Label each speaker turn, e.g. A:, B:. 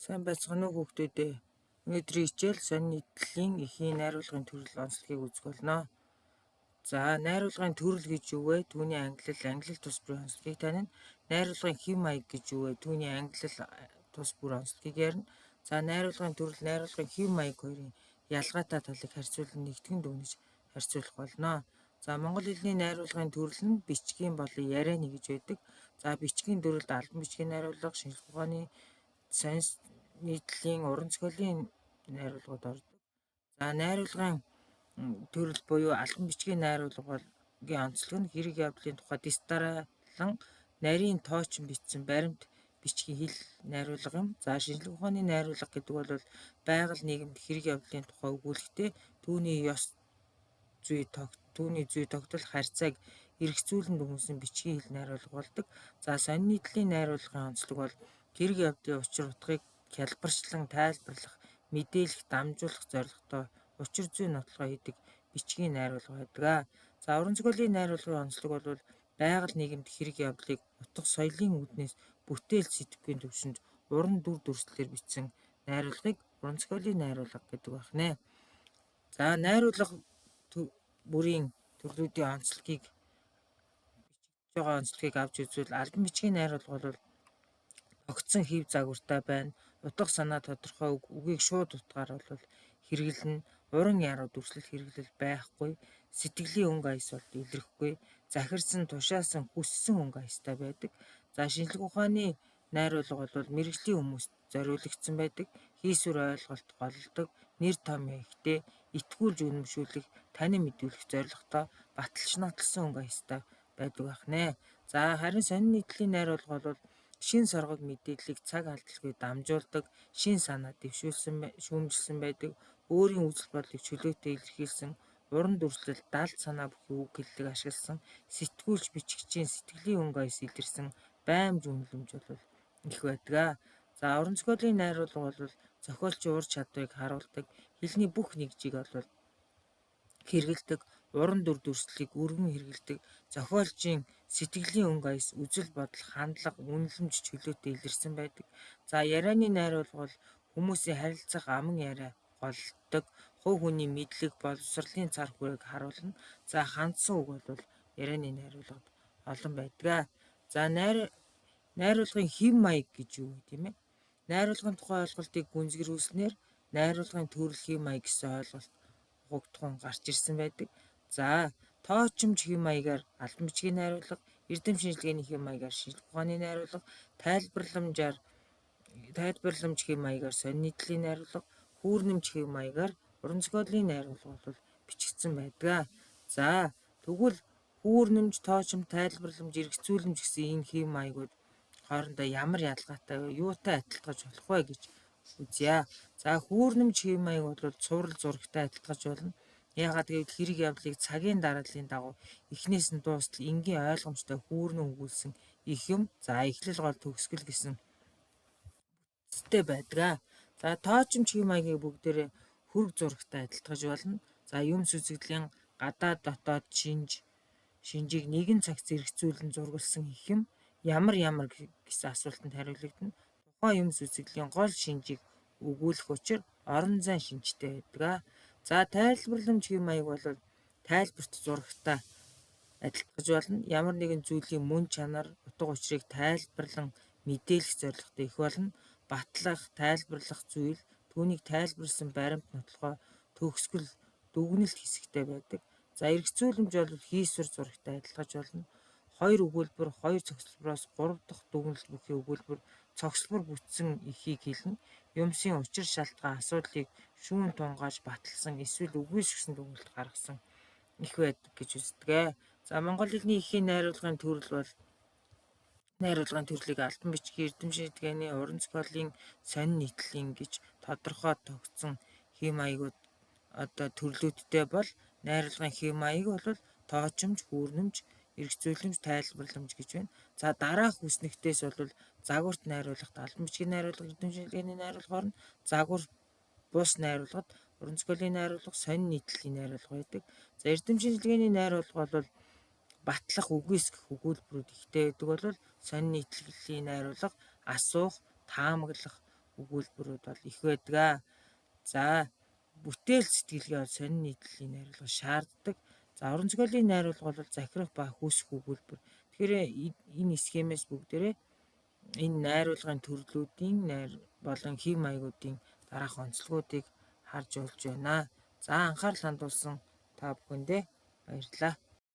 A: Сайн байцгаана уу хүүхдүүд ээ. Өнөөдрийн хичээл сонин нийтлэлийн эхийн найруулгын төрөл онцлогийг үзэх болно. За, найруулгын төрөл гэж юу вэ? Түүний ангилал, ангилал тус бүрийн онцлогийг танина. Найруулгын хэв маяг гэж юу вэ? Түүний ангилал тус бүр онцлогийг ярина. За, найруулгын төрөл, найруулгын хэв маяг хоёрын ялгаатай талыг харьцуулан нэгтгэн дүгнэж харьцуулах болно. За, монгол хэлний найруулгын төрөл нь бичгийн болон ярианы гэж байдаг. За, бичгийн төрөлд албан бичгийн найруулга, шинжлэх ухааны, сонин нийтлэлийн, уран зохиолын найруулгууд ордог. За, найруулгын төрөл буюу албан бичгийн найруулга болгийн онцлог нь хэрэг явдлын тухай дэс дараалан нарийн тоочин бичсэн баримт бичгийн хэл найруулга юм. За, шинжлэх ухааны найруулга гэдэг бол байгаль нийгэмд хэрэг явдлын тухай өгүүлэхдээ түүний ёс зүй түүний зүй тогтол харьцааг эргцүүлэн дүгнэсэн бичгийн хэл найруулга болдог. За, сонин нийтлэлийн найруулгын онцлог бол хэрэг явдлын учир утгыг хялбарчлан тайлбарлах, мэдээлэх, дамжуулах зорилготой учир зүйн нотлогоо хийдэг бичгийн найруулга байдаг. За, уран зохиолын найруулгын онцлог бол байгаль нийгэмд хэрэг явдлыг утга соёлын үүднээс бүтээл сэтгэхүйн түвшинд уран дүр дүрслэлээр бичсэн найруулгыг уран зохиолын найруулга гэдэг байх нэ. За, найруулга бүрийн төрлүүдийн онцлогийг бичигдэж байгаа онцлогийг авч үзвэл албан бичгийн найруулга бол тогтсон хэв загвартай байна. Утга санаа тодорхой, үгийг шууд утгаар бол хэрэглэнэ. Уран яруу дүрслэл хэрэглэл байхгүй. Сэтгэлийн өнгө аяс бол илэрхгүй. Захирсан, тушаасан, хүссэн өнгө аястай байдаг. За, шинжлэх ухааны найруулга бол мэргэжлийн хүмүүст зориулагдсан байдаг. Хийсвэр ойлголт голлодог, нэр том ихтэй, итгүүлж үнэмшүүлэх, танин мэдүүлэх зорилготой баталж нотлсон өнгө аястай байдаг байх нэ. За, харин сонин нийтлэлийн найруулга бол шин соргог мэдээллийг цаг алдалгүй дамжуулдаг, шин санаа дэвшүүлсэн, шүүмжилсэн байдаг, өөрийн үзэл бодлыг чөлөөтэй илэрхийлсэн, уран дүрслэл, далд санаа бүхий үг хэллэг ашигласан, сэтгүүлч бичигчийн сэтгэлийн өнгө аяс илэрсэн баймж үнэлэмж бол их байдаг. За, уран зохиолын найруулга бол зохиолчийн ур чадварыг харуулдаг, хэлний бүх нэгжийг бол хэрэглэдэг, уран дүр дүрслэлийг өргөн хэрэглэдэг, зохиолчийн сэтгэлийн өнгө аяс, үзэл бодол, хандлага, үнэлэмж чөлөөтэй илэрсэн байдаг. За, ярианы найруулга бол хүмүүсийн харилцах аман яриа голлодог, хувь хүний мэдлэг, боловсролын цар хүрээг харуулна. За, хандсан үг бол ярианы найруулгад олон байдаг. За, найруулгын хэв маяг гэж юу вэ, тийм ээ? Найруулгын тухай ойлголтыг гүнзгийрүүлснээр найруулгын төрөл, хэв маяг гэсэн ойлголт угагдахуун гарч ирсэн байдаг. За, тоочмж хэв маягаар албан бичгийн найруулга, эрдэм шинжилгээний хэв маягаар шинжлэх ухааны найруулга, тайлбарламж хэв маягаар сонин нийтлэлийн найруулга, хүүрнэмж хэв маягаар уран зохиолын найруулга бол бичигдсэн байдаг. За, тэгвэл хүүрнэмж, тоочмж, тайлбарламж, эргэцүүлэмж гэсэн энэ хэв маягууд хоорондоо ямар ялгаатай вэ? Юутай адилтгаж болох вэ гэж үзье. За, хүүрнэмж хэв маяг бол цуврал зурагтай адилтгаж болно. Яагаад гэвэл хэрэг явдлыг цагийн дарааллын дагуу эхнээс нь дуустал энгийн ойлгомжтой хүүрнэн өгүүлсэн их юм. За, эхлэл, гол, төгсгөл гэсэн бүтцтэй байдаг. За, тоочмж хэв маягийг бүгдээрээ хөрөг зурагтай адилтгаж болно. За, юм сүзэгдлийн гадаад дотоод шинжийг нэгэн цагт зэрэгцүүлэн зурагласан их юм ямар ямар гэсэн асуултанд хариулагдана. Тухайн юм сүзэгдлийн гол шинжийг өгүүлэх учир орон зайн шинжтэй байдаг. За, тайлбарламж хэв маяг бол тайлбарт зурагтай адилтгаж болно. Ямар нэгэн зүйлийн мөн чанар, утга учирыг тайлбарлан мэдээлэх зорилготой их болно. Батлах, тайлбарлах зүйл түүнийг тайлбарласан баримт нотлогоо, төгсгөл, дүгнэлт хэсэгтэй байдаг. За, эргэцүүлэмж бол хийсвэр зурагтай адилтгаж болно. Хоёр өгүүлбэр, хоёр цогцлбороос гурав дахь дүгнэлт бүхий өгүүлбэр цогцлбор бүтсэн эхийг хэлнэ. Юмсын учир шалтгаан асуудлыг шүүн тунгааж баталсан эсвэл үгүйсгэсэн дүгнэлт гаргасан их байдаг гэж үздэг. За, монгол хэлний эхийн найруулгын төрөл бол найруулгын төрлийг албан бичгийн, эрдэм шинжилгээний, уран зохиолын, сонин нийтлэлийн гэж тодорхой тогтсон хэв маягууд одоо төрлүүдтэй бол найруулгын хэв маяг бол тоочмж, хүүрнэмж, эргэцүүлэмж, тайлбарламж гэж байна. За, дараах үснэгтээс бол загварт найруулгад албан бичгийн найруулга, эрдэм шинжилгээний найруулга орно. Загвар бус найруулгад уран зохиолын найруулга, сонин нийтлэлийн найруулга байдаг. За, эрдэм шинжилгээний найруулга бол батлах, үгүйсгэх өгүүлбэрүүд ихтэй байдаг бол сонин нийтлэлийн найруулга асуух, таамаглах, өгүүлбэрүүд бол их байдаг. За, бүтээл сэтгэлгээ бол сонин нийтлэлийн найруулга шаарддаг. За, уран зохиолын найруулга бол захирах ба хүсэх өгүүлбэр. Тэгэхээр энэ схемээс бүгдээрээ энэ найруулгын төрлүүдийн найр болон хэв маягуудын дараах онцлогуудыг харж болж байна. За, анхаарал хандуулсан та бүхэндээ баярлалаа.